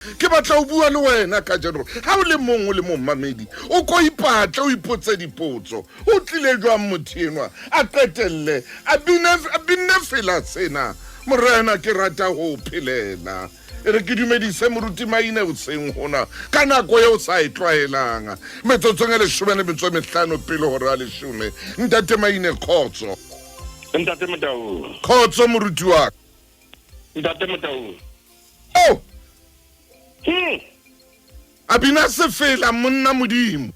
Ke batla ho bua le wena kajeno gore ga o le mong o le mommamedi o ko ipatle o ipotse dipotso. O tlile jwang motho enwa a qetelle a binne fela sena? Morena ke rata ho o phelela. E re ke dumedise moruti Maine hoseng hona ka nako eo sa e tlwaelang metsotsong e leshome le metso e mehlano pele hora ya leshome. Ntate Maine kgotso. Ntate Motau. Kgotso moruti wa ka. Ntate Motau. Oh! A bina sefela monna Modimo.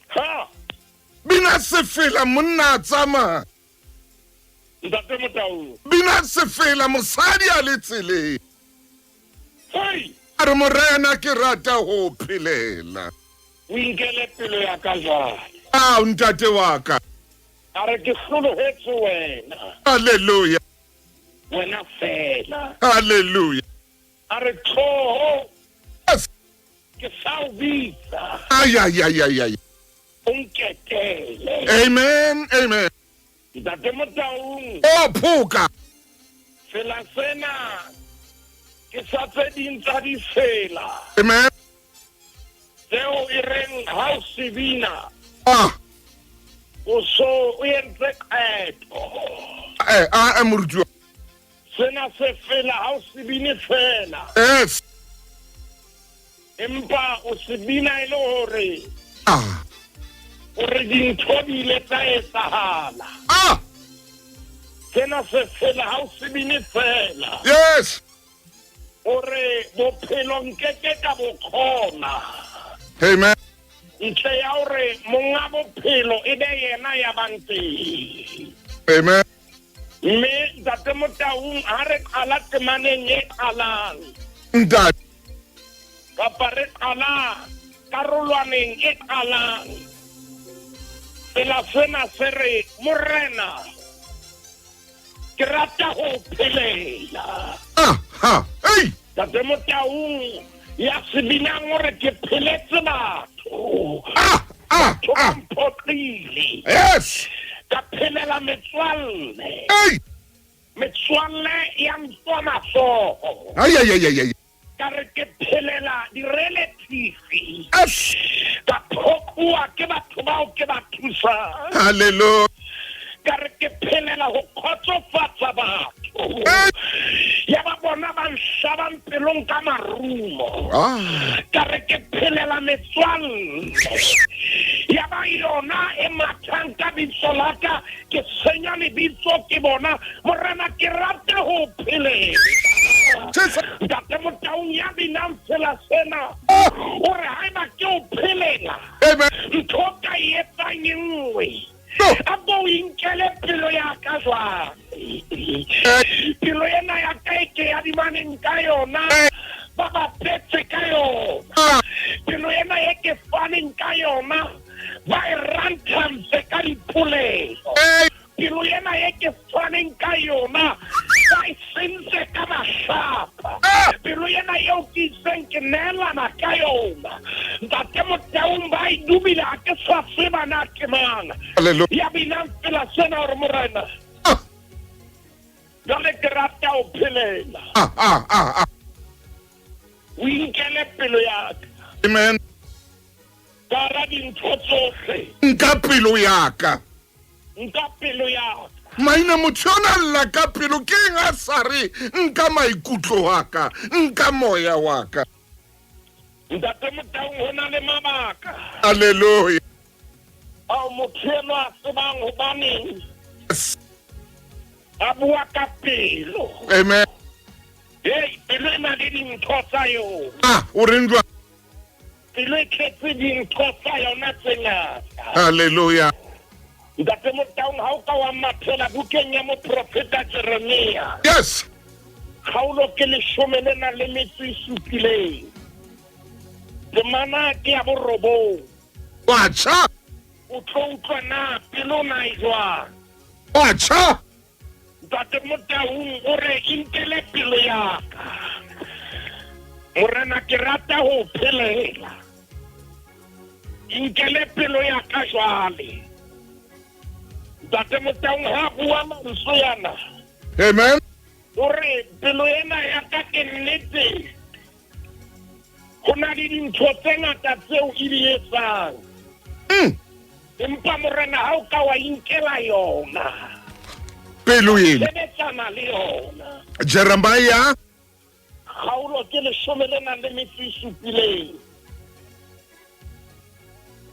Ha! Bina sefela monna a tsamaya. Ntate Motau. Bina sefela mosadi a le tseleng. Hey! A re Morena ke rata ho phelela. O inkele pelo ya ka jwale. Ao ntate wa ka. A re ke hlolohetswe wena. Hallelujah. Wena fela. Hallelujah. A re tloho. Yes. Ke sa o bitsa. Ay ay ay ay ay. O nketele. Amen. Amen. Ntate Motaung. O phoka. Sela sena ke sa tse ding tsa ditsela. Amen. Tseo e reng ha o se bina. Ah. O so o entse qeto. Eh, ah, eh, moruti wa. Sena se fela ha o se bine fela. Yes. Empa o se bina e le hore. Ah. Hore dintho di ile tsa etsahala. Ah. Sena se fela ha o se bine fela. Yes. Hore bophelo nkeke ka bo kgona. Amen. Ntle ya hore monga bophelo e be yena ya bang teng. Amen. Mme Ntate Motaung ha re qala temaneng e qalang. Ntate. Kapa re qala karolwaneng e qalang. Tsela sena se re Morena ke rata ho phelela. Ah, ha, hey. Ntate Motaung ya se binang hore ke pheletse batho. Ah, ah, Batho ba ah. mphoqile. Yes. Ka phelela metswalle. Hey. Metswalle ya ntswa matsoho. Ay, ay, ay, ay, ay. Ka re ke phelela di-relatives. Yes. Ka phoquwa ke batho bao ke ba thusang. Hallelujah. Ka re ke phelela ho kgotsofatsa batho. Hey. Ya ba bona ba nhlabang pelong ka marumo. Ah. Ka re ke phelela metswalle. Ya ba yona e mathang ka bitso la ka, ke senya lebitso ke bona. Morena ke rata ho phelela. Jesus. Ntate Motaung ya binang tsela sena. Oh. O re haeba ke o phelela. Amen. Ntho ka e etsang e nngwe. No. A ko o inkele pelo ya ka jwang? Eh. Pelo ena ya ka e ke adimaneng ka yona. Eh. Ba bapetse ka yona. Ah. Pelo ena e ke faneng ka yona. Ba e ranthantse ka dipolelo. Eh. Pelo ena e ke faneng ka yona. Ba e sentse ka mahlapa. Ah. Pelo ena eo ke itseng ke neelana ka yona. Ntate Motaung ba e dubile ha ke sa tseba na ke mang. Hallelujah. Ya binang tsela sena hore Morena. Ah. Jwale ke rata ho phelela. Ah, ah, ah, ah. O inkele pelo ya ka. Amen. Ka hara dintho tsohle. Nka pelo ya ka. Nka pelo ya ka. Maina motho yona a lla ka pelo ke eng a sa re nka maikutlo wa ka, nka moya wa ka. Ntate Motaung ho na le mabaka. Hallelujah. Ao motho enwa a tsebang hobaneng. Yes. A bua ka pelo. Amen. Hey, pelo e na le dintho tsa yona. Ah, o reng jwang? Pelo e tletse dintho tsa yona tse ngata. Hallelujah. Ntate Motaung ha o ka wa mathela bukeng ya moprofeta Jeremia. Yes. Kgaolo ke leshome le nang le metso e supileng. Temana ke ya borobong. Wa tjha. O tlo utlwa na pelo na e jwang. Wa tjha. Ntate Motaung o re inkele pelo ya ka. Morena ke rata ho phelela. Inkele pelo ya ka jwale. Ntate Motaung ha bua mantswe yana. Amen. O re pelo ena ya ka ke nnete. Ho na le dintho tse ngata tseo e di etsang. Empa Morena ha o ka wa inkela yona. Pelo ena. Sebetsana le yona. Jeremiah Kgaolo ke leshome le nang le metso e supileng.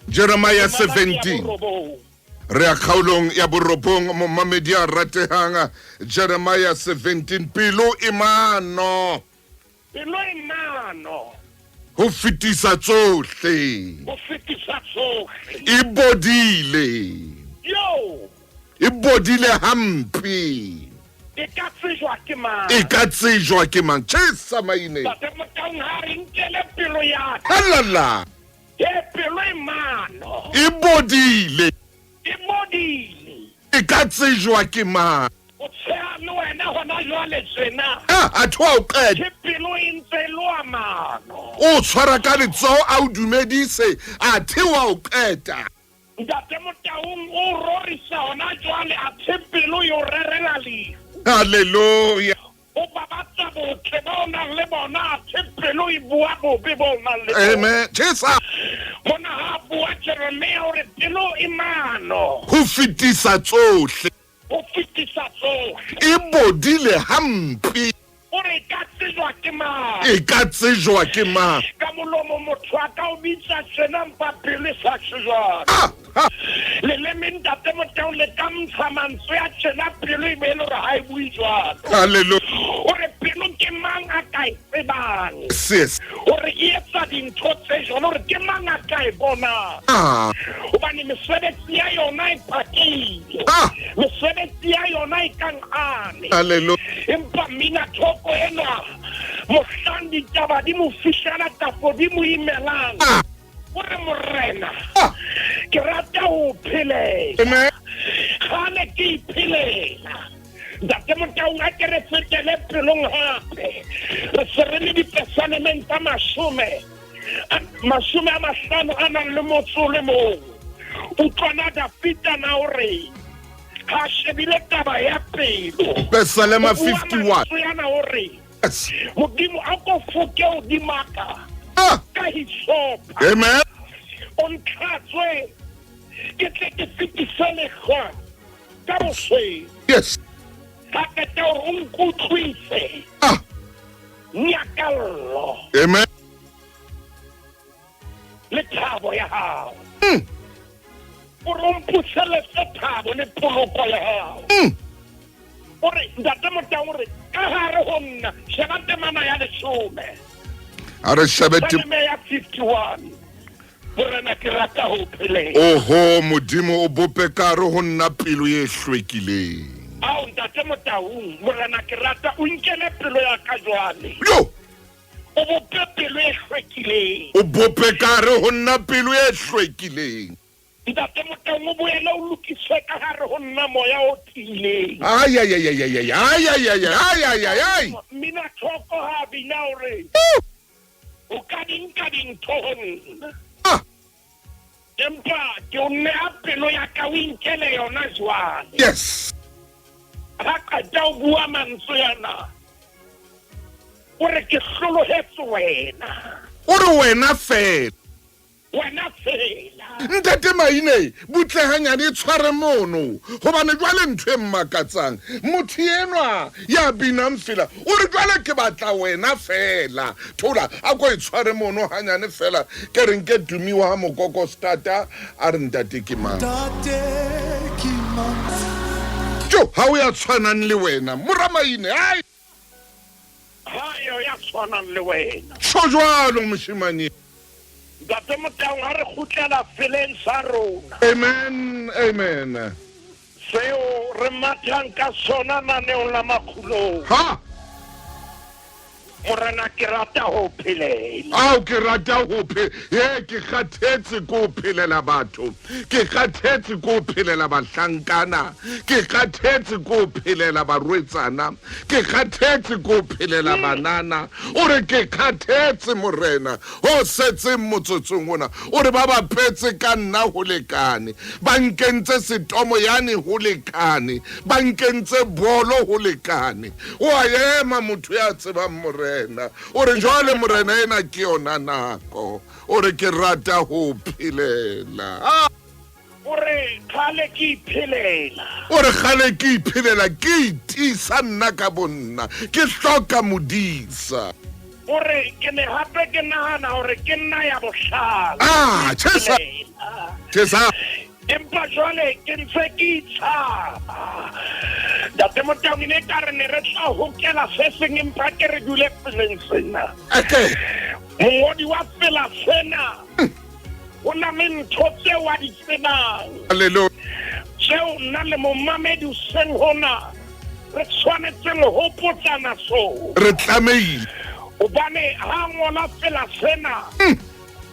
Jeremiah 17. Re ya kgaolong ya borobong momamedi a ratehang Jeremiah 17 pelo e mano. Pelo e mano. Ho fetisa tsohle. Ho fetisa tsohle. E bodile. Yo. E bodile hampe. E ka tsejwa ke mang? E ka tsejwa ke mang? Chesa maine. Tate Motaung ha re nkele pelo ya ka. Halala. E pelo e mano. E bodile. E bodile. E ka tsejwa ke mang? O tsheha le wena hona jwale tjena. Ah, a thoa o qeta. Ke pelo e ntse e loa mano. O tshwara ka letsoho a o dumedise, a theoha o qeta. Ntate Motaung o rorisa hona jwale, athe pelo e o rerela lefu. Hallelujah. O babatsa botle ba o nang le bona, athe pelo e bua bobe bo o nang le bona. Amen. Jesus. Mona ha bua Jeremia o re pelo e mano. Ho fetisa tsohle. Ho fetisa tsohle. E bodile hampe. O re e ka tsejwa ke mang? E ka tsejwa ke mang? Ka molomo motho a ka o bitsa tjena mpa pelo e sa tjho jwalo. Ah, ah. Leleme ntate Moteo le ka ntsha mantswe a tjena pelo e be e le hore ha e bue jwalo. Hallelujah. O re pelo ke mang a ka e tsebang? Sis. O re e etsa dintho tse jwalo, o re ke mang a ka e bonang? Ah. Hobane mesebetsi ya yona e pakile. Ah. Mesebetsi ya yona e kang ane. Hallelujah. Empa mmina thoko enwa mohlang ditaba di mo fihlela kafo di mo imelang. Ah. O re Morena, Ah. ke rata ho phelela. Amen. Kgale ke iphelela. Ntate Motaung a ke re fetele pelong hape. Re se re le dipesalemeng tsa mashome. Mashome a mahlano a nang le motso o le mong. Utlwana Dafita na o reng? Ha shebile taba ya pelo. Pesalema O bua 51. mantswe ana o reng? Yes. Modimo a ko foke hodima ka. Ah. Ka hisopa. Amen. O ntlhatswe ke tle ke fetise lekgwa ka bosweu. Yes. Ka qeta hore o nkutlwise. Ah. Nyakallo. Amen. Le thabo ya hao. O re o mpuseletse thabo le poloko ya hao. O re Ntate Motaung o re ka hare ho nna sheba temana ya leshome. A re shebe Psalme ya 51. Morena ke rata ho phelela. Oho Modimo o bope ka hare ho nna pelo e hlwekileng. Ao Ntate Motaung, Morena ke rata o nkele pelo ya ka jwale. Yo. O bope pelo e hlwekileng. O bope ka hare ho nna pelo e hlwekileng. Ntate Motaung o boele o lokiswe ka hare ho nna moya o tiileng. Ai ai ai ai ai ai ai ai ai ai ai ai. Mmina thoko ha bina o re o ka di nka dintho ho nna. Ah. Empa ke o neha pelo ya ka o inkele yona jwale. Yes. Ha qeta o bua mantswe ana. O re ke hlolohetse wena. O re wena fela. Wena fela. Ntate Maine, butle hanyane e tshware mono. Hobane jwale ntho e mmakatsang. Motho enwa ya binang fela. O re jwale ke batla wena fela. Thola, a ko e tshware mono hanyane fela. Ke reng ke Dumi wa ha Mokoko Stata, a re ntate ke mang? Ntate ke mang? Jo, ha o ya tshwanang le wena. Mora Maine, ai. Ha yo ya tshwanang le wena. Tjho jwalo moshemane. Ntate Motaung ha re kgutlela feleng sa rona. Amen, amen. Seo re mathang ka sona naneong la makgulong. Ha. Morena ke rata ho phelela. Ao ke rata ho phe, ye ke kgathetse ko phelela batho. Ke kgathetse ko phelela bahlankana. Ke kgathetse ko phelela barwetsana. Ke kgathetse ko phelela banana. O re ke kgathetse Morena. Ho setseng motsotsong ona. O re ba bapetse ka nna ho lekane. Ba nkentse setomo yane ho lekane. Ba nkentse bolo ho lekane. O a ema motho ya tsebang Morena. Morena. O re jwale Morena ena ke yona nako. O re ke rata ho phelela. Ah! O re kgale ke iphelela. O re kgale ke iphelela, ke itisa nna ka bonna, ke hloka modisa. O re ke ne hape ke nahana hore ke nna ya bohlale. Ah, tjhesa. Tjhesa. Empa jwale ke ntse ke itshaba. Ntate Motaung ne ka re ne re tla hokela se seng empa ke re dule tseleng sena. Okay. Mongodi wa tsela sena. Ho na le ntho tseo a di tsebang. Hallelujah. Tseo nna le momamedi hoseng hona re tshwanetseng ho hopotsana so. Re tlamehile. Hobane ha ngola tsela sena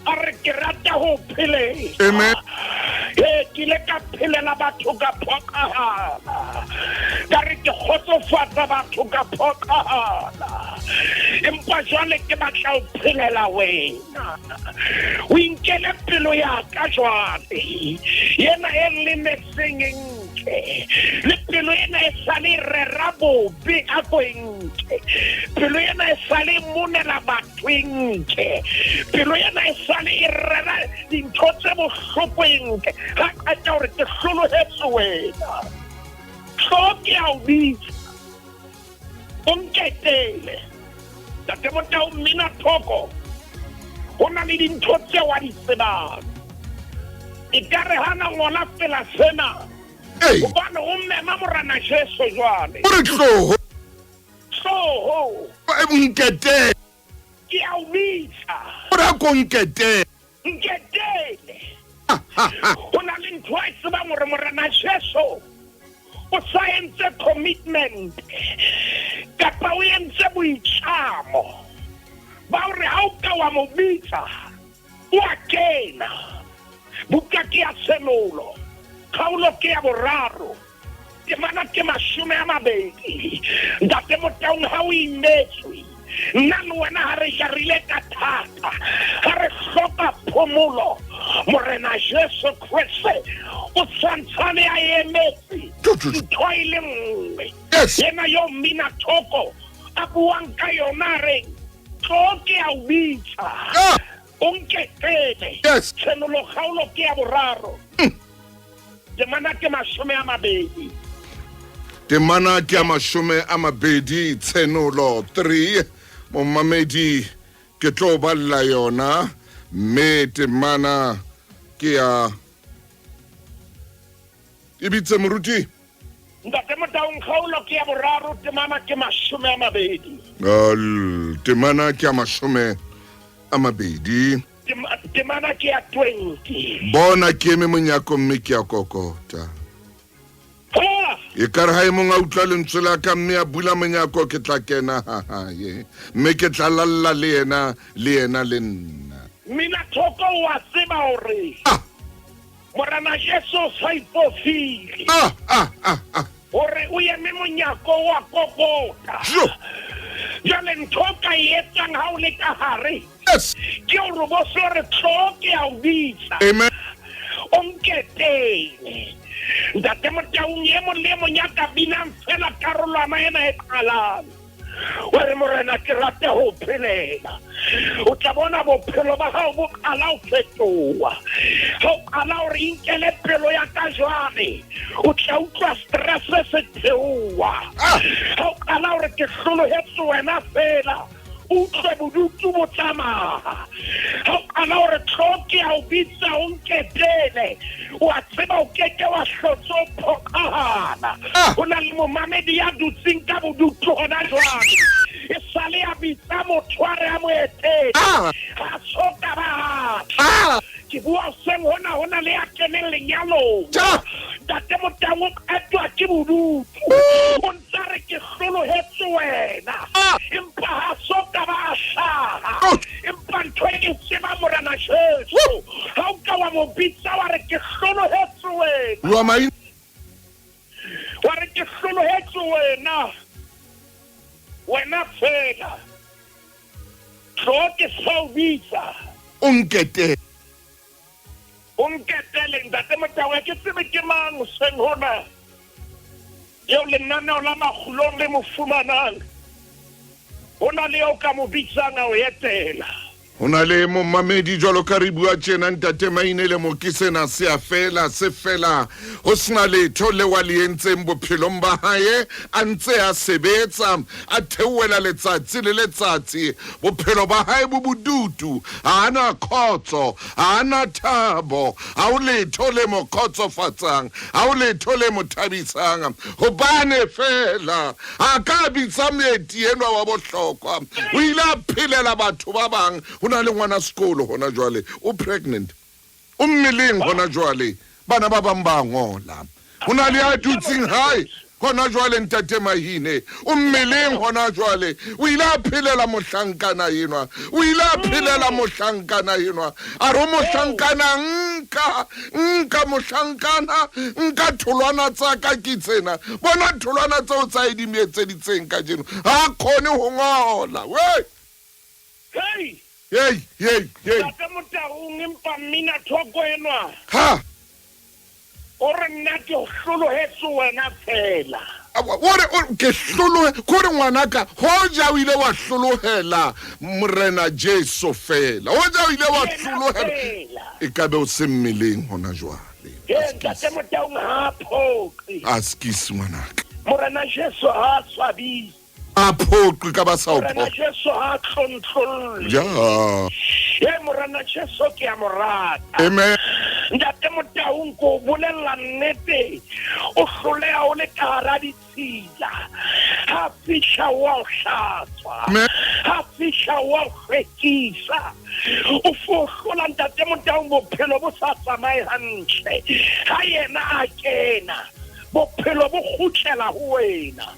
a re ke rata ho phelela. Amen. Ee, ke ile ka phelela batho ka phoqahala. Ka re ke kgotsofatsa batho ka phoqahala. Empa jwale ke batla ho phelela wena. O inkele pelo ya ka jwale yena e lemetseng e nke le pelo ena e sale e rera bobe a ko e nke pelo ena e sale e monela batho e nke pelo ena e sale e rera dintho tse bohloko e nke ga qeta gore ke hlolohetse wena tlo ke a o bitsa o nketele tate Motau mmina thoko go na le dintho tseo a di tsebang e ka re hana ngola tsela sena gobane o mema Morena Jesu jwale o re tloho tloho nketele ke a o bitsa o re a ko nketele nketele go na le ntho a e tsebang gore Morena Jesu o sa entse commitment kapa o entse boitlamo ba hore ha o ka wa mo bitsa o a kena. Buka ke ya Tshenolo, kgaolo ke ya boraro, temana ke 20. Ntate Motaung ha o imetswe nna le wena ha re jarile ka thata, ha re hloka phomolo, Morena Jesu Kriste o tshwantshane a emetse ntho e le nngwe. Yena yo mmina thoko a buang ka yona reng tlo ke a o bitsa o nketele. Tshenolo kgaolo ke ya boraro, temana ke 20. Temana ke ya 20, Tshenolo 3. Momamedi ke tlo balla yona mme temana ke ya e bitse moruti. Ntate Motaung kgaolo ke ya boraro, temana ke 20. Temana ke ya 20. Temana ke ya 20. Bona ke eme monyako mme ke ya kokota. E ka re ha e mong a utlwa lentswe la ka mme a bula monyako, ke tla kena ha hae mme ke tla lalla le yena le yena le nna. Mina thoko wa tseba hore Morena Jesu o sa ipofile hore o eme monyako wa kokota. Jwale ntho o ka e etsang ha o le ka hare ke hore bo so re tlo ke a o bitsa. O nketele. Ntate Motaung e mong le e mong ya ka binang fela karolwana ena e qalang. O re Morena ke rate ho phelela. O tla bona bophelo ba hao bo qala ho fetoha. Ha o qala hore inkele pelo ya ka jwale, o tla utlwa stress se theoha. Ha o qala hore ke hlolohetse wena fela, utlwe bodutu bo tsamaya. Ha o qala hore tlo ke a o bitsa o nketele, o a tseba o keke wa hlotse o phoqahana. Ho na le momamedi ya dutseng ka bodutu hona jwale. E sale a bitsa motho a re a mo etele. Ha so ka ba atla. Ke bua hoseng hona ho na le ya keneng lenyalong. Ntate Motaung o qetwa ke bodutu. O ntsa re ke hlolohetse wena. Empa ha so ka ba a hlaha. Empa ntho e ke tseba Morena Jesu. Ha o ka wa mo bitsa wa re ke hlolohetse wena. Wa re ke hlolohetse wena. Wena fela. Tlo ke sa o bitsa. O nketele. O nketele Ntate Motaung ke tsebe ke mang hoseng hona eo lenaneo la makgulong le mo fumanang. Ho na le eo ka mo bitsang a o etela. Ho na le momamedi jwalo ka re bua tjena ntate Maine le mo ke sena se a fela se fela ho sena letho le wa le entseng bophelong ba hae a ntse a sebetsa a theohela letsatsi le letsatsi bophelo ba hae bo bodutu ha a na khotso ha a na thabo ha o letho le mo khotsofatsang ha o letho le mo thabisang hobane fela A ka bitsa moeti enwa wa bohlokwa. O ile a phelela batho ba bang. Ho na le ngwana sekolo hona jwale o pregnant. O mmeleng hona jwale. Bana ba bang ba ngola. Ho na le ya dutseng hae hona jwale ntate Mahine. O mmeleng hona jwale. O ile a phelela mohlankana enwa. O ile a phelela mohlankana enwa. A re ho mohlankana, Nka, nka, mohlankana, nka tholwana tsa ka ke tsena. Bona tholwana tseo tsa e di mo etseditseng kajeno. Ha a kgone ho ngola. Wei! Hei! Hei, hei, hei. Ntate Motaung, empa mmina thoko enwa. Ha! O re nna ke hlolohetswe wena feela. O re ke hlolohe kore ngwanaka hoja o ile wa hlolohela Morena Jesu feela hoja o ile wa hlolohela e ka be o se mmeleng hona jwale. Ee ntate Motaung ha a phoqe. Askis ngwanaka. Morena Jesu ha a swabise. A phoqe ka ba sa o Morena Jesu ha tlontlolle. Ja. Ye Morena Jesu ke a mo rata. Amen. Ntate Motaung ko bolella nnete o hloleha o le ka hara ditshila. Ha fihla wa o hlatswa. Ha fihla wa o hlwekisa. O fo hlola Ntate Motaung bophelo bo sa tsamaye hantle. Ha yena a kena bophelo bo kgutlela ho wena.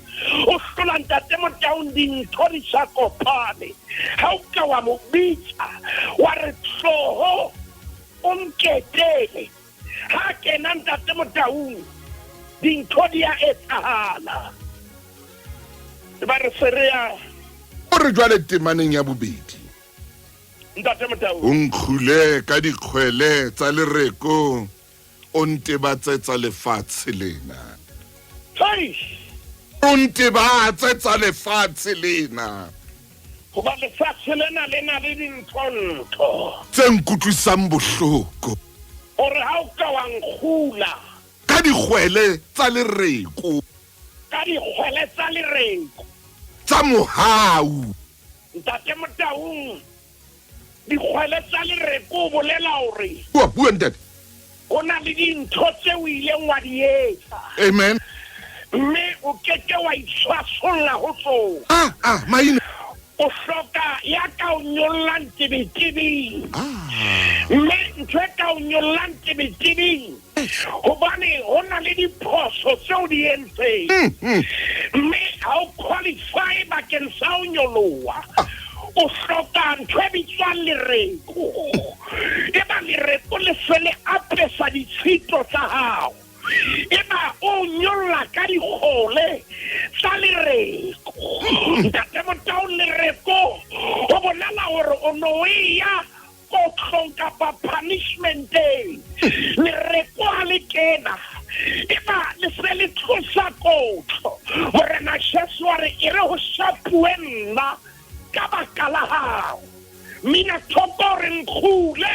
O hlola Ntate Motaung dintho di sa kopane. Ha o ka wa mo bitsa wa re tloho o nketele. Ha kena Ntate Motaung dintho di a etsahala. Ba re se re ya. O re jwale temaneng ya bobedi. Ntate Motaung. O nkgule ka dikgwele tsa lereko. O ntebatsetsa lefatshe lena. Hei! O ntebatsetsa lefatshe lena. Hoba lefatshe lena le na le dintho-ntho. Tse nkutlwisang bohloko. Hore ha o ka wa nkgula. Ka dikgwele tsa lereko. Ka dikgwele tsa lereko. Tsa mohau. Ntate Motaung. Dikgwele tsa lereko o bolela hore. Bua, bua ntate. Ho na le dintho tse o ileng wa di etsa. Amen. Mme o ke ke wa itshwasolla ho tsona. Ah, ah, maina. O hloka ya ka o nyollang tebetebeng. Ah. Mme ntho e ka o nyollang tebetebeng hobane ho na le diphoso tseo di entseng. Mme ha o qualify bakeng sa ho nyoloha. Ah. O hloka ntho e bitswang lereko. Eba lereko le se le apesa ditshito tsa hao. Eba o nyolla ka dikgole tsa lereko. Ntate Motao, lereko ho bolela hore o no o eya kotlong kapa punishmenteng. Lereko ha le kena, eba le se le tlosa kotlo. Morena Jesu a re, e re ho shapuwe nna ka baka la hao. Mina thoko re nkgule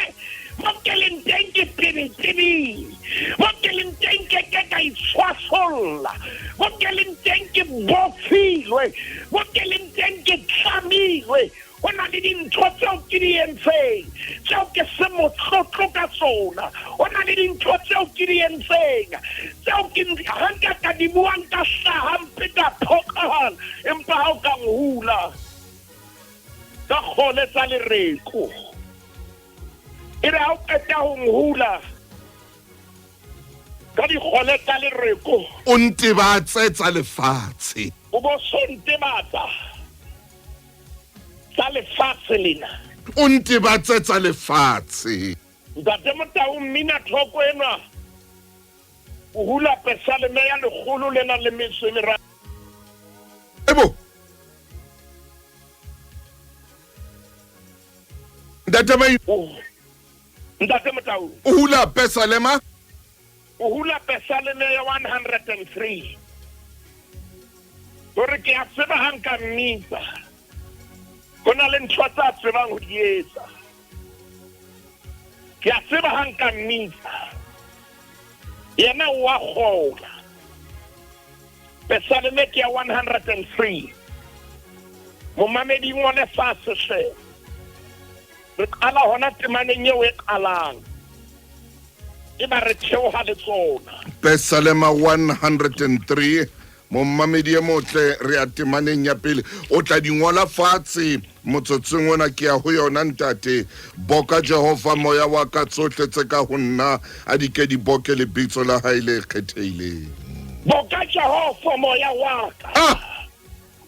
mo ke leng teng ke tebetebeng, mo ke leng teng ke ke ka itshwasolla, mo ke leng teng ke bofilwe, mo ke leng teng ke tlamilwe. Ho na le dintho tseo ke di entseng tseo ke se motlotlo ka tsona. Ho na le dintho tseo ke di entseng tseo ke ha nka ka di bua nka hlaha mpe ka phoqahala, empa ha o ka nhula ka kgole tsa lereko, e re ha o qeta ho nhula ka dikgole tsa lereko, O ntebatse tsa lefatshe. O bo so ntebatsa tsa lefatshe lena. O ntebatse tsa lefatshe. Ntate Motau, mmina thoko enwa o hula pesaleme ya 103. Ebo. Ntate Mai. Ntate Motau. O hula pesalema. O hula pesaleme ya 103. Hore ke a tseba ha nka mmitsa. Ho na le ntho tsa tsebang ho di etsa. Ke a tseba ha nka mmitsa, yena o a kgola. Pesaleme ke ya 103. Momamedi ngole fatshe hle. Re qala hona temaneng eo e qalang. E ba re theoha le tsona. Pesalema 103 Mommamedi e motle, re ya temaneng ya pele. O tla di ngola fatshe motsotsong ona. Ke ya ho yona, ntate. Boka Jehova, moya wa ka, tsohle tse ka ho nna a di ke di boke lebitso la hae le kgethehileng. Boka Jehova, moya wa ka. Ah!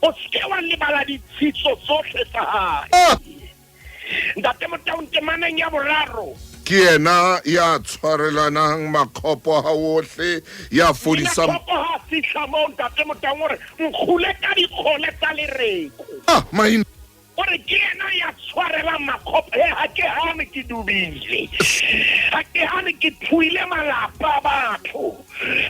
O se ke wa lebala ditshitso tsohle tsa hae. Ah! Ntate Motaung temaneng ya boraro. Ke yena ya tshwarelanang makgopo ha wohle, ya fodisang. Makgopo ha fihla moo Ntate Motaung o re nkgule ka dikgole tsa lereko. Ah, maina. O re ke yena ya tshwarelang makgopo. He, ha ke hane ke dubile. Ha ke hane ke thuile malapa a batho.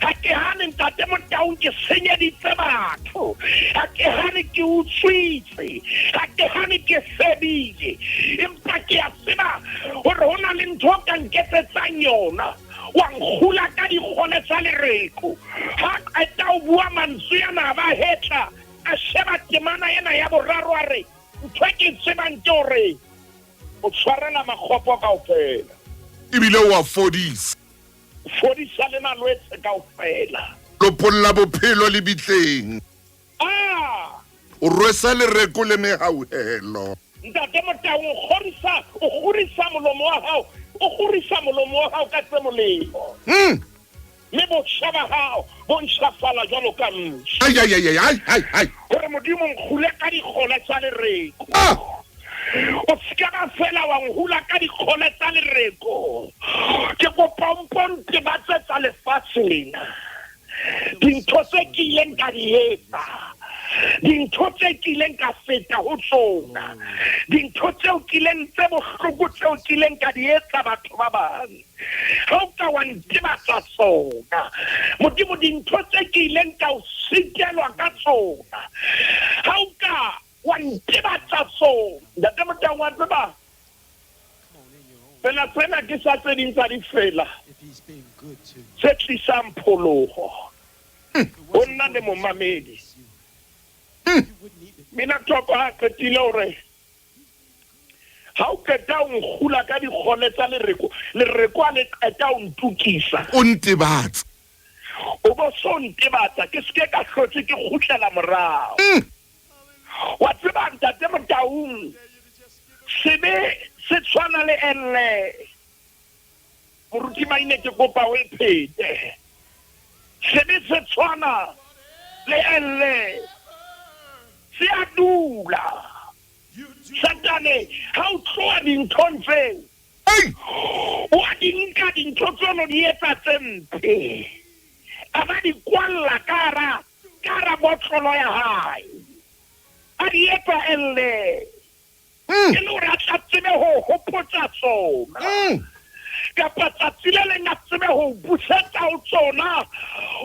Ha ke hane Ntate Motaung ke senyeditse batho. Ha ke hane ke utswitse. Ha ke hane ke febile, empa ke a tseba hore ho na le ntho o ka nketsetsang yona. Wa nkgula ka dikgole tsa lereko. Ha qeta ho bua mantswe ana, a ba hetla, a sheba temana ena ya boraro, a re, Ntho e ke e tsebang ke hore o tshwarela makgopo kaofela. Ebile o a fodisa. O fodisa le malwetse kaofela. Lopolla bophelo lebitleng. A! O rwesa lereko le mehauhelo. Ntate Motau, o kgorisa, o kgorisa molomo wa hao, o kgorisa molomo wa hao ka tse molemo. Mme botjha ba hao bo ntjhafala jwalo ka ntsu. Ai, ai, ai, ai, ai, ai, ai. Hore Modimo nkgule ka dikgole tsa lereko. Ah! O se ka ba fela wa nhula ka dikgole tsa lereko. Ke kopa o mpo ntebatse tsa lefatshe lena. Dintho tse ke ileng ka di etsa, dintho tse ke ileng ka feta ho tsona, dintho tseo ke ileng tse bohloko tseo ke ileng ka di etsa batho ba bang, ha o ka wa ntebatsa tsona, Modimo, dintho tse ke ileng ka o sitelwa ka tsona, ha o ka wa ntebatsa tsona. Ntate Motaung, wa tseba, Fela sena ke sa tse ding tsa ditsela tse tlisang pholoho ho nna le momamedi. Mina Thoko ha a qetile o re, Ha o qeta o nkgula ka dikgole tsa lereko, lereko ha le qeta o ntukisa. O ntebatsa. O bo so ntebatsa, ke se ke ka hlotse ke kgutlela morao. Wa tseba Ntate Motaung, sebe se tshwana le elle. Moruti Maine ke kopa o e phete. Sebe se tshwana le elle. Se a dula. Satane ha o tloha dinthong tseo, o a di nka dintho tseno di etsa tse mpe. A ba di kwalla ka hara Ka hara botlolo ya hae, a di etsa elle, e le hore a tla tsebe ho hopotsa tsona, kapa tsatsi le leng a tsebe ho busetsa ho tsona,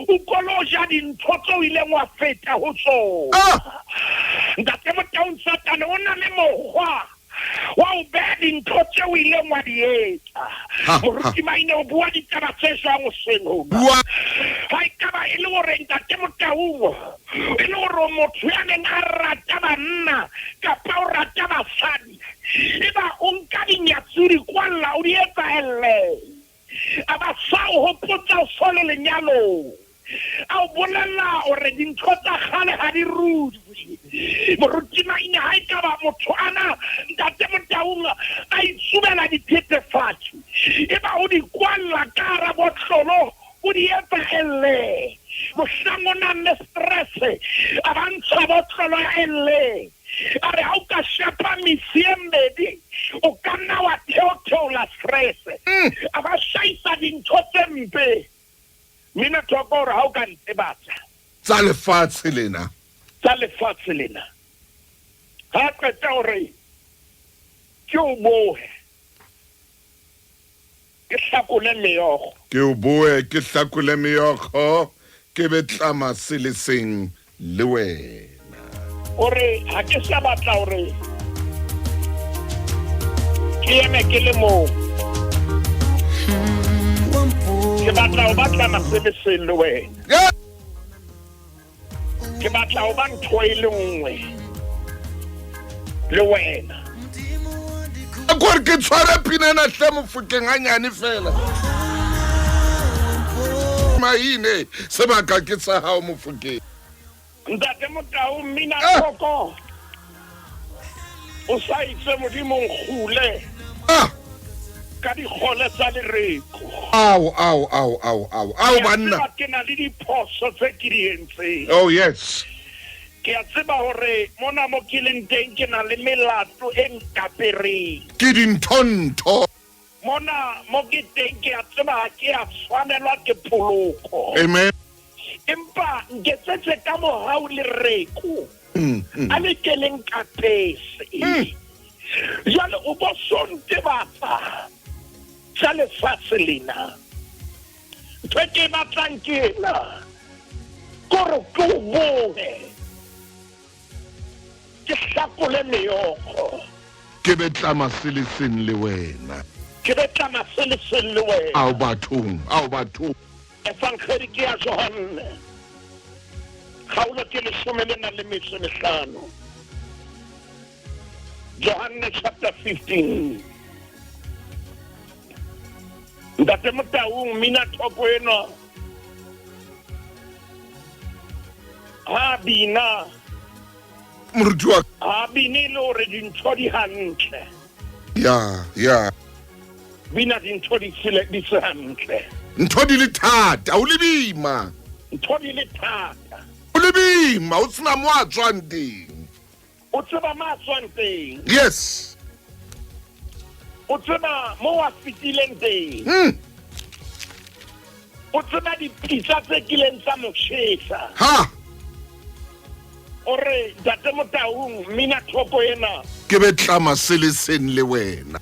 o kolo ja dintho tseo ileng wa feta ho tsona. Ntate Motaung, Satane o na le mokgwa wa o beha dintho tseo o ileng wa di etsa. Moruti Maine o bua ditaba tse jwang hoseng hona? Bua. Ha e ka ba e le hore Ntate Motaung e le hore o motho ya neng a rata banna kapa o rata basadi, eba o nka dinyatsi o di kwalla o di etsa elle. A ba sa o hopotsa o so le lenyalong. A o bolella hore dintho tsa kgale ha di rutwe. Moruti Maine ha ekaba motho ana Ntate Motaung a itsubela dithethefatsi, eba o di kwalla ka hara botlolo o di etsa elle. Mohlang o nang le stress a ba ntsha botlolo ya elle. A re ha o ka shapa mesi e mmedi o ka nna wa theotheola stress. A ba hlahisa dintho tse mpe. Mina Thoko o re ha o ka ntebatsa. Tsa lefatshe lena. Tsa lefatshe lena. Ha qeta o re ke o bohe. Ke hlakole meokgo. Ke o bohe ke hlakole meokgo ke be tlama se le seng le wena. O re ha ke sa batla hore Ke eme ke le mong. Ke batla ho ba tlama se le seng le wena. Ke batla ho ba ntho e le nngwe le wena. Kore ke tshware pina ena hle Mofokeng hanyane fela. Maine, sebaka ke sa hao Mofokeng. Ntate Motau mmina thoko o sa itse Modimo nkgule ka dikgole tsa lereko. Ao ao ao ao ao ao banna. Ke na le diphoso tse ke di entseng. Oh yes. Ke a tseba hore mona mo ke leng teng ke na le melato e nkapereng. Ke dintho-ntho. Mona mo ke teng ke a tseba ha ke a tshwanelwa ke poloko. Amen. Empa nketsetse ka mohau le reko. A le ke le nkapese. Jwale o bo so ntebatsa tsa lefatshe lena. Ntho e ke e batlang ke ena, kore ke o bohe, ke hlakole meokgo. Ke be tlama se le seng le wena. Ke be tlama se le seng le wena. Ao bathong, ao bathong. Evangedi ke ya Johanne, kgaolo ke leshome le nang le metso e mehlano. Johanne chapter 15. Ntate Motaung, mmina thoko enwa ha bina Moruti wa ha bine le hore dintho di hantle. Ya, ya. Bina dintho di sele di se hantle. Ntho di le thata, o le boima. Ntho di le thata. O le boima, o sena mo a tswang teng. O tseba mo a tswang teng. Yes. O tseba mo a fetileng teng. O tseba dipitsa tse kileng tsa mo tjhesa. Ha. O re, Ntate Motaung, mmina thoko ena. Ke be tlama se le seng le wena.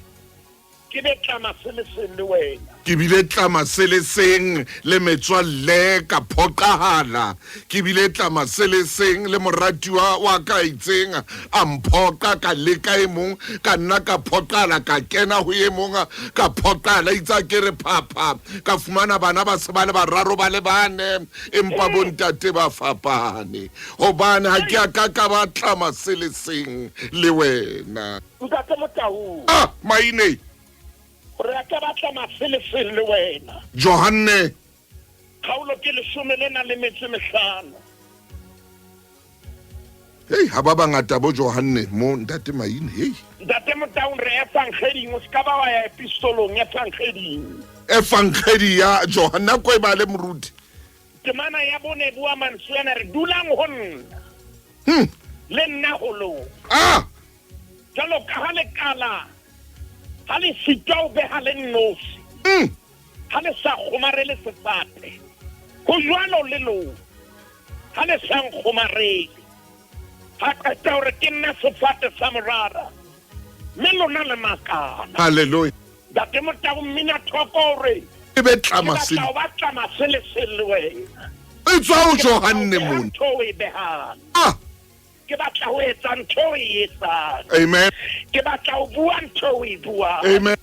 Ke be tlama se le seng le wena. Ke bile tlama se le seng le metswalle ka phoqahala. Ke bile tlama se le seng le moratiwa wa ka itseng a mphoqa, ka leka e mong, ka nna ka phoqala, ka kena ho e mong, ka phoqala, itse a ke re phapha, ka fumana bana ba se ba le bararo ba le bane, empa bontate ba fapane, hobane ha ke a ka ka ba tlama se le seng le wena. Ntate Motaung. Ah, maine. Gore a ka batla maselesele le wena. Johanne. Kgaolo ke leshome le nang le metso e mehlano. Hei, ha ba bangata bo Johanne mo ntate Maine, hei. Ntate Motaung, re efangeding, o se ka ba wa ya epistolong, efangeding. Efangedi ya Johanne, a ko e bale moruti. Temana ya bone e bua mantswe ana, re dulang ho nna. Le nna ho lona. Ah! Jwalo ka ha lekala ha le sitwa ho beha le nnosi, ha le sa kgomarele sefate, ho jwalo le lona ha le sa nkgomarele. Ha qeta hore ke nna sefate sa morara, mme lona le makala. Hallelujah. Ntate Motau, mmina thoko hore E be tlama ke se. batla ho ba tlama se le seng le wena. E tswa ho Johanne mona. Ntho o e behang. Ah! Ke batla ho etsa ntho o e etsang. Amen. Ke batla ho bua ntho o e buang. Amen.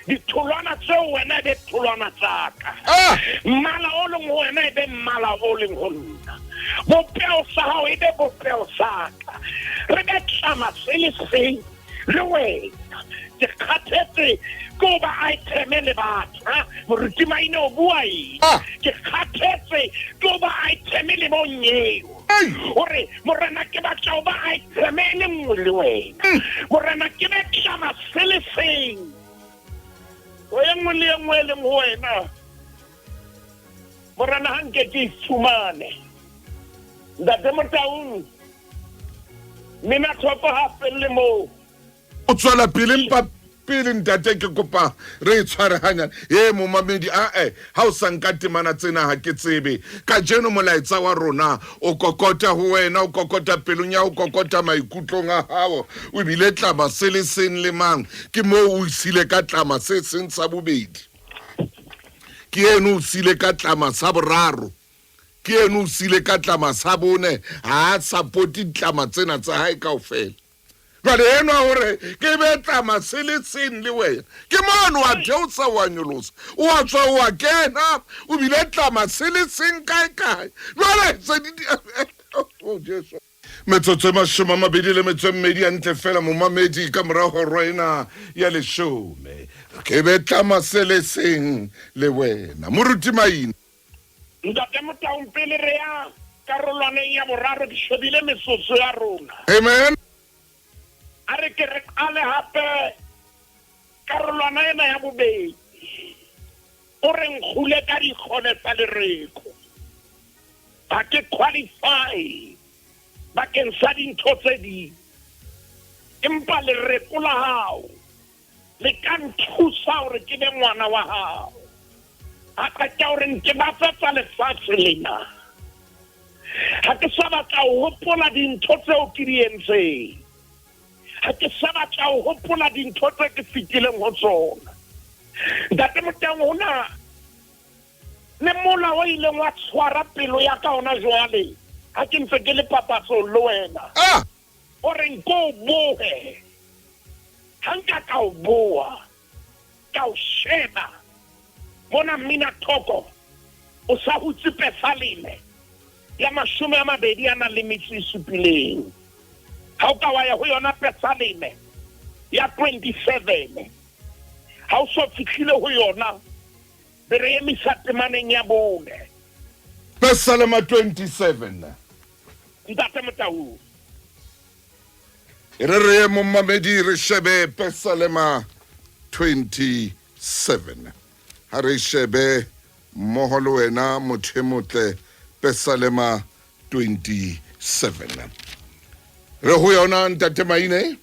Ditholwana tseo wena e be tholwana tsa ka. Ah! Mmala o leng ho wena e be mmala o leng ho nna. Bopeho sa hao e be bopeho sa ka. Re be tlama se le seng le wena. Ke kgathetse ke ho ba iteme le batho. Ha? Moruti Maine o bua eng? Ah! Ke kgathetse ke ho ba iteme le bonyeo. Ei! Hore Morena ke batla ho ba iteme e le nngwe le wena. Morena ke be tlama se le seng. O e nngwe le e nngwe e leng ho wena. Morena ha nke ke ifumane. Ntate Motaung, mmina thoko ha felle moo. O tswela pele mpa pele ntate ke kopa re e tshware hanyane. He momamedi a e ha o sa nka temana tsena ha ke tsebe. Kajeno molaetsa wa rona o kokota ho wena, o kokota pelong ya, o kokota maikutlong a hao. O bile tlama se le seng le mang. Ke moo o isile ka tlama se seng sa bobedi. Ke eno o sile ka tlama sa boraro. Ke eno o sile ka tlama sa bone. Ha a support ditlama tsena tsa hae kaofela. Jwale enwa hore ke be tlama se le seng le wena. Ke mono wa theosa wa nyolosa, o a tswa o a kena, o bile tlama se le seng kae kae. Jwale se di Oh Jesu. Metsotso e mashome a mabedi le metso e mmedi hantle fela momamedi ka mora horo ena ya leshome. Ke be tlama se le seng le wena. Moruti Maina. Ntate Motaung, pele re ya karolwaneng ya boraro, ke shebile metsotso ya rona. Amen. A re ke re qale hape karolwana ena ya bobedi. O re nkgule ka dikgole tsa lereko. Ha ke qualify bakeng sa dintho tse ding. Empa lereko la hao le ka nthusa hore ke be ngwana wa hao. Ha qeta hore ntebatsa tsa lefatshe lena. Ha ke sa batla ho hopola dintho tseo ke di entseng. Ha ke sa batla ho hopola dintho tse ke fetileng ho tsona. Ntate Motaung, ho na le mola o ileng wa tshwara pelo ya ka hona jwale ha ke ntse ke le papatsong le wena. Ah! O reng ko o bohe. Ha nka ka o boha, ka o sheba mona mmina thoko o sa hutse pesaleme ya 20 a nang le metso e supileng. Ha o ka wa ya ho yona pesaleme ya 27, ha o so fihlile ho yona, be re emisa temaneng ya bone. Pesalema 27. Ntate Motaung. E re re ye momamedi re shebe Pesalema 27. Ha re shebe mmoho le wena motho e motle Pesalema 27. Re ho yona ntate Maine?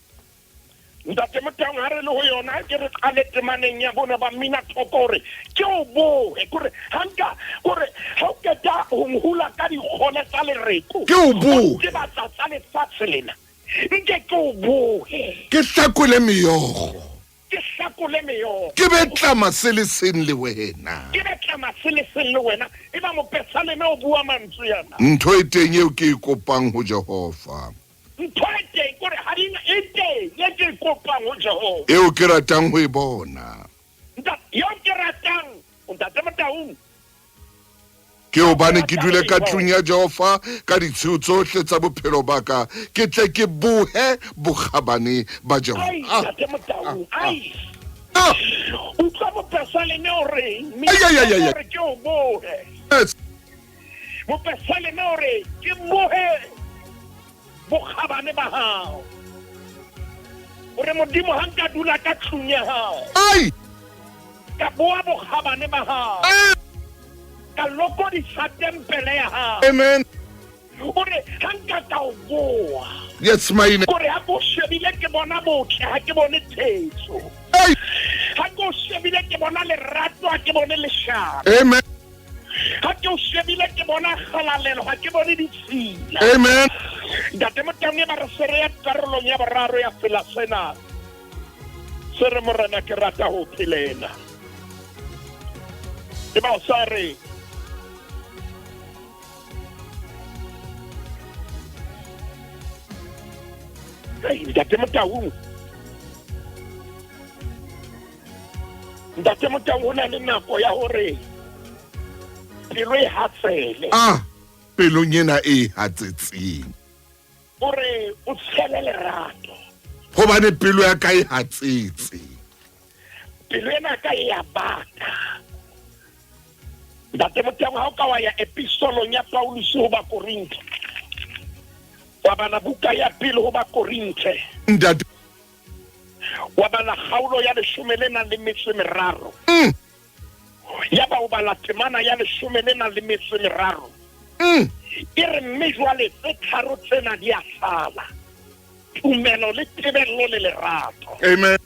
Ntate Motaung, ha re le ho yona ke re qale temaneng ya bone ba mmina thoko hore ke o bohe kore ha nka kore ha o qeta ho nhula ka dikgole tsa lereko Ke o bohe. ke batla tsa lefatshe lena nke ke o bohe Ke hlakole meokgo. ke hlakole meokgo Ke be tlama se le seng le wena. ke be tlama se le seng le wena. E ba mopesaleme o bua mantswe yana. Ntho e teng eo ke e kopang ho Jehova. Ntho e teng kore ha di e teng e ke e kopang ho Jehova. Eo ke ratang ho e bona. Ntate, eo ke ratang, Ntate Motaung. Ke hobane ke dule ka tlung ya Jehova ka ditshiu tsohle tsa bophelo ba ka, ke tle ke bohe bokgabane ba Jehova. Ai, Ntate Motaung, ai. Ah. Utlwa mopesaleme o reng, mme Ai, ai, ai, ai, ai. o re ke o bohe. Yes. Mopesaleme o re ke bohe bokgabane ba hao. O re Modimo ha nka dula ka tlung ya hao. Ai. Ka boa bokgabane ba hao. Ai. Ka lokodisa tempele ya hao. Amen. O re ha nka ka o boa. Yes, maine. Kore ha ke o shebile ke bona botle, ha ke bone thetso. Ai. Ha ke o shebile ke bona lerato, ha ke bone leshano. Amen. Ha ke o shebile ke bona kgalalelo, ha ke bone ditshila. Amen. Ntate Motaung, e ba re se re ya karolong ya boraro ya tsela sena. Se re Morena ke rata ho phelela. E ba o sa re Ei, Ntate Motaung. Ntate Motaung, ho na le nako ya hore pelo e hatsele. Ah, pelong ena e hatsetseng. O re o tshele lerato. Hobane pelo ya ka e hatsetse. Pelo ena ka e a bata. Ntate Motaung, ha o ka wa ya epistolong ya Paulus ho Bakorinthe, wa bala buka ya pele ho Bakorinthe. Ntate. Wa bala kgaolo ya leshome le nang le metso e meraro. Ya ba o bala temana ya leshome le nang le metso e meraro. E re mme jwale tse tharo tsena di a sala. Tumelo le tebello le lerato. Amen.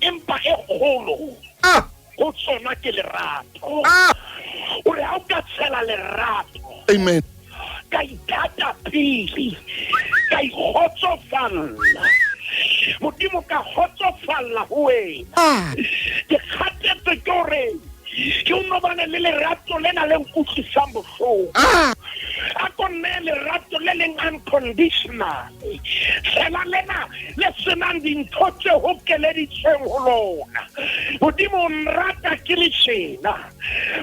Empa e kgolo Ah. ho tsona ke lerato. Ah. O re ha o ka tshela lerato. Amen. Ka ithata pele, ka ikgotsofalla. Modimo ka kgotsofalla ho wena. Ah. Ke kgathetse ke hore ke o nobane le lerato lena le nkutlwisang bohloko. Ah. A ko nneye lerato le leng unconditional, fela lena le senang dintho tse hokeleditsweng ho lona. Modimo o nrata ke le tjena.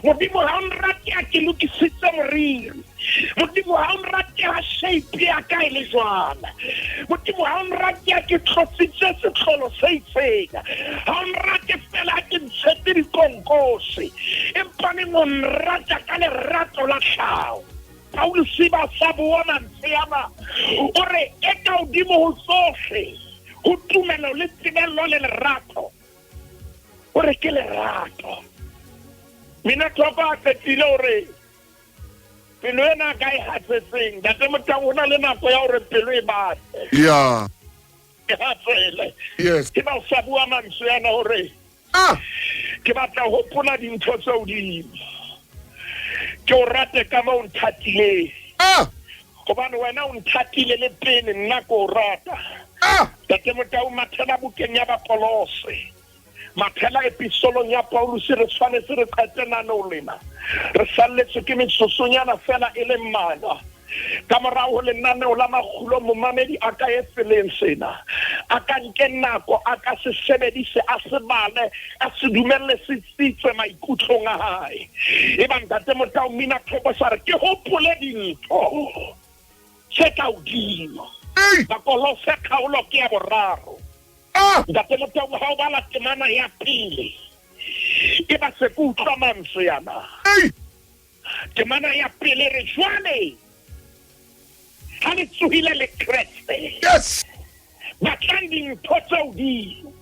Modimo ha o nrate ha ke lokisitse moriri. Modimo ha o nrate ha shape ya ka e le jwana. Modimo ha o nrate ha ke tlotsitse setlolo se itseng. Ha o nrate fela ha ke ntshetse dikonkose. Empaneng o nrata ka lerato la tlhaho. Pauluse ba sa bua mantswe ana, o re e ka hodimo ho tsohle, ho tumelo le tebello le lerato. O re ke lerato. Mina Thoko a qetile o re pelo ena ka e hatsetseng ntate Motau, ho na le nako ya hore pelo e bate. Ya. E hatsele. Yes. Ke ba sa bua mantswe ana hore Ah. Ke batla ho hopola dintho tse hodimo. Ke o rate ka moo o nthatileng. Ah. Hobane wena o nthatile le pele nna ke o rata. Ah. Ntate Motau, mathela bukeng ya Bakolose. Mathela episolong ya Pauluse, re tshwanetse re qete naneo lena. Re salletswe ke metsotsonyana fela e le mmalwa. Ka morao ho lenaneo la makgulo, momamedi a ka ye tseleng sena. A ka nke nako, a ka se sebedise, a se bale, a se dumelle se tsitse maikutlong a hae. Eba Ntate Motau Mina Thoko sa re, ke hopole dintho tse ka hodimo. Bakolose kgaolo ke ya boraro. Ntate Motau, ha o bala temana ya pele, eba se ke utlwa mantswe ana. Temana ya pele re jwale ha le tsohile le Kreste. Yes. Batlang dintho tse hodimo.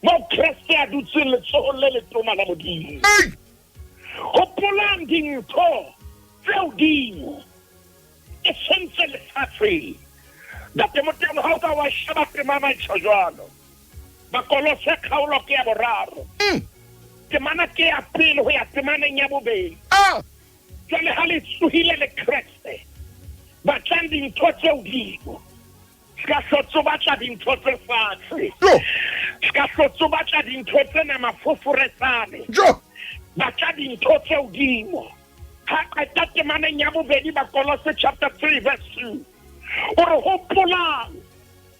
Mo Kreste a dutseng letsohong le letona la Modimo. Hey. Hopolang dintho tse hodimo. E seng tse lefatsheng. Ntate Motemo, ha o ka wa sheba temana e tjho jwalo. Bakolose kgaolo ke ya boraro. Temana ke ya pele ho ya temaneng ya bobedi. Jwale ha le tsohile le Kreste, batlang dintho tse hodimo. Se ka hlotse o batla dintho tse fatshe. Se ka hlotse o batla dintho tse nama foforetsane. Batla dintho tse hodimo. Ha qeta temaneng ya bobedi, Bakolose chapter 3 verse 2. O re hopolang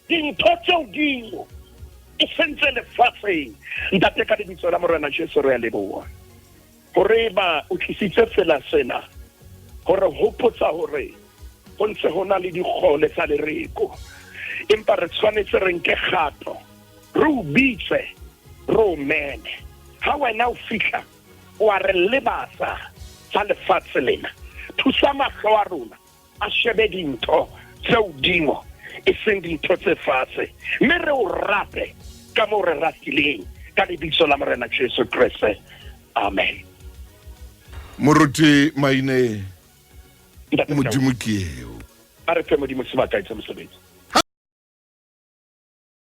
dintho tse hodimo e seng tse lefatsheng. Ntate, ka lebitso la Morena Jesu re a leboha hore ba o tlisitse tsela sena hore hopotsa hore ho ntse ho na le dikgole tsa lereko, empa re tshwanetse re nke kgato, re o bitse, re o meme. Ha wena o fihla o a re lebatsa tsa lefatshe lena. Thusa mahlo a rona a shebe dintho tse hodimo e seng dintho tse fatshe, mme re o rate ka moo re ratileng, ka lebitso la Morena Jesu Kreste, amen. Moruti Maine, Ntate Modimo ke eo. A re fe Modimo sebaka etsa mosebetsi.